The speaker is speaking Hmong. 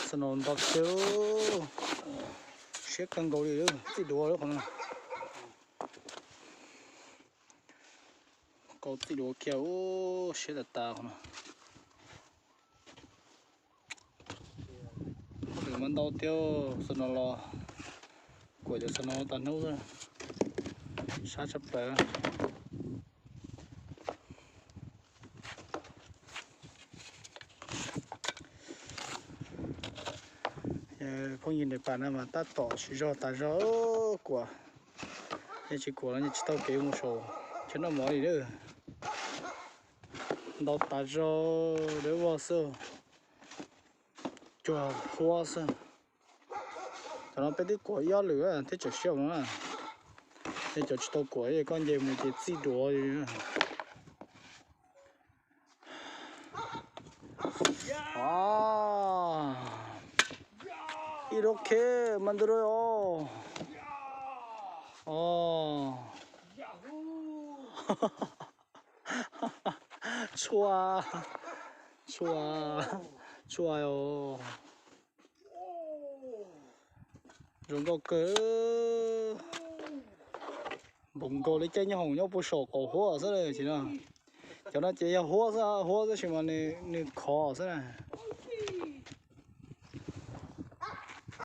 Snow ntau kiag, siab kawg nkaus li, txij duav lawm qhov no. Kau txij duav kiag, siab tas tas qhov no. Lwm mas ntau thiab, snow los kuam cov snow tag hnub, sab tshaj plaws. Phooj ywg nres pas no mas tab tom tsis zog tas zog, kuam, yog tsis kuam los yeej tsis tau kev mus saum chaw noj mov li lawm. Ntau tas zog, dawb vog xwb, cuag huab xwb. Cov no peb twb kuam ib ob lwm thiab tseem siab no na. Yog cov tsis tau kuam, koj nce mus ces txij duav li. Ib lub khe mas ntawd os. Tshua, tshua, tshua os. Zoo nkauj kawg. Npaum nkaus li caij nyoob hoom nyob puag saum qaum huab xwb na. Cov no ces yog huab xwb, huab tab sis mas nws khov xwb na.